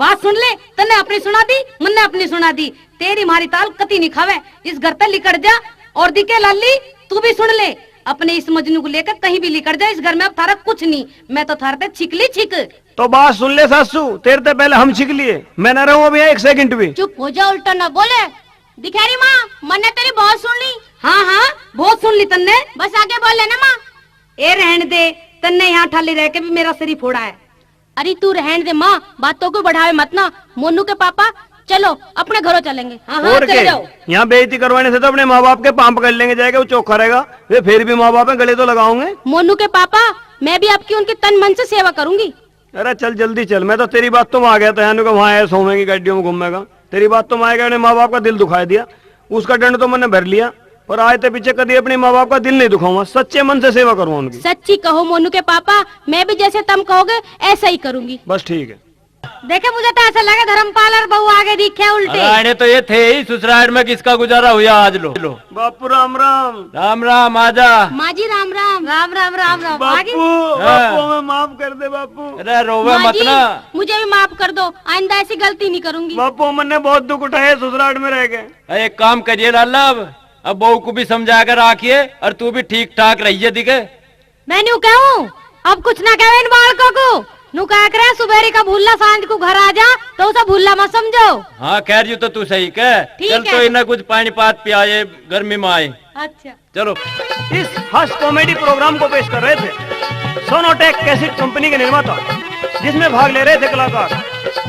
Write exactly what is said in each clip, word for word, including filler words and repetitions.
बात सुन ले, तन्ने अपनी सुना दी, मन्ने अपनी सुना दी। तेरी म्हारी ताल कती नहीं खावे। इस घर ते लिकड़ जा। और दिखे लाली, तू भी सुन ले, अपने इस मजनू को लेकर कहीं भी लिकड़ जा, इस घर में अब थारा कुछ नहीं। मैं तो थारे ते छिक ली छिक। तो बात सुन ले सासू, तेरे ते पहले हम छिक लिए। मैं ना रहूं अभी एक सेकंड भी। चुप हो जा, उल्टा ना बोले। दिखेरी माँ, मन्ने तेरी बहुत सुन ली। हाँ हाँ, बहुत सुन ली तन्ने। बस आगे बोल लेना माँ। ए रहन दे, तन्ने यहाँ ठाली रह के भी मेरा सिर ही फोड़ा है। अरे तू रहन दे माँ, बातों को बढ़ावे मत ना। मोनू के पापा, चलो अपने घरों चलेंगे। हाँ हाँ, और चले के? जाओ। यहाँ बेइज्जती करवाने से तो अपने माँ बाप के पाँव पकड़ लेंगे जाएगा, वो चोखा रहेगा। वे फिर भी माँ बाप हैं, गले तो लगाओगे। मोनू के पापा, मैं भी आपकी उनकी तन मन से सेवा करूंगी। अरे चल जल्दी चल, मैं तो तेरी बातों में आ गया था, यानी कि वहाँ आया सोवेंगी गाड़ियों में घूमेगा। तेरी बातों में आ गया, ने माँ बाप का दिल दुखा दिया। उसका दंड तो मैंने भर लिया, पर आज ते पीछे कभी अपने माँ बाप का दिल नहीं दुखाऊंगा, सच्चे मन से सेवा करूंगा उनकी। सच्ची कहो मोनू के पापा, मैं भी जैसे तुम कहोगे ऐसा ही करूंगी। बस ठीक है। देखे, मुझे तो ऐसा लगे धर्मपाल और बहू आगे दिखे उल्टे। अरे, आने तो ये थे ही ससुराल में, किसका गुजारा हुआ आज लो, लो। बापू राम राम। राम राम, आजा। माँ जी राम राम। राम राम, राम राम। बापू, आगे? हाँ। बापू, हमें माफ कर दे बापू। अरे रोवे माँ मत जी, ना। मुझे भी माफ कर दो, आइंदा ऐसी गलती नहीं करूंगी। बापू, मन्ने बहुत दुख उठाया ससुराल में रह के। अरे एक काम करिए लाला, अब, अब बहू को भी समझा कर रखिए और तू भी ठीक ठाक रहिए दिखे। मैं न्यू कहूँ, अब कुछ ना कहे इन बालकों को। न्यू कह करे सुबेरी का भूला सांझ को घर आ जा, तो उसे भूला मत समझो। हाँ, कह रही हूँ तो तू सही कह। ठीक चल है। तो इन्हें कुछ पानी पात पियाए, गर्मी में आए। अच्छा। चलो। इस हास्य कॉमेडी प्रोग्राम को पेश कर रहे थे सोनोटेक कैसेट कंपनी के निर्माता, जिसमें भाग ले रहे थे कलाकार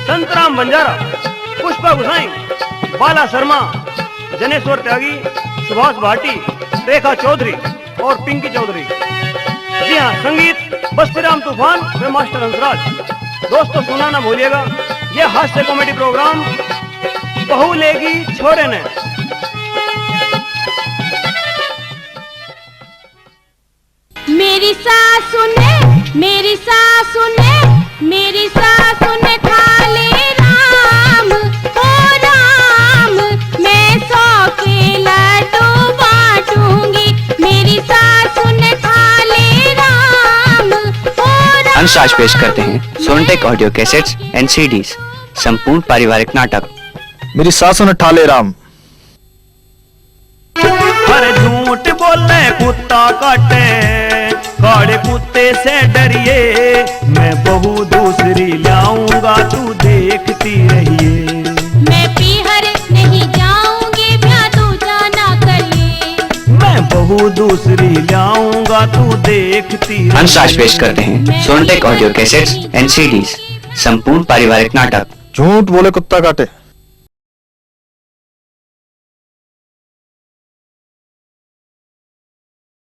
संतराम बंजारा, पुष्पा गुसाई, बाला शर्मा, जनेश्वर त्यागी, सुभाष भाटी, रेखा चौधरी और पिंकी चौधरी। जी हाँ, संगीत बस्तीराम तूफान व मास्टर हंसराज। दोस्तों, सुनना ना भूलिएगा, ये हास्य कॉमेडी प्रोग्राम बहू लेगी छोरे ने। मेरी सासू ने, मेरी सासू ने, मेरी सासू ने खा ले राम, ओ राम, मैं सौ के लड्डू बांटूंगी। मेरी सासू ने खा ले राम, ओ राम। हंसराज पेश करते हैं सोनटेक ऑडियो कैसेट्स एंड सीडीज, संपूर्ण पारिवारिक नाटक। मेरी सासू ने ठा ले राम। अरे झूठ बोले कुत्ता काटे, काले कुत्ते से डरिए। मैं बहू दूसरी लाऊंगा, तू देखती रहिए। मैं पीहर नहीं जाऊंगी, ब्याह दूजा ना करिए। मैं बहू दूसरी लाऊंगा, तू देखती रहिए। हंसराज पेश करते हैं सोनटेक ऑडियो कैसेट्स एंड सीडीज, संपूर्ण पारिवारिक नाटक। झूठ बोले कुत्ता काटे।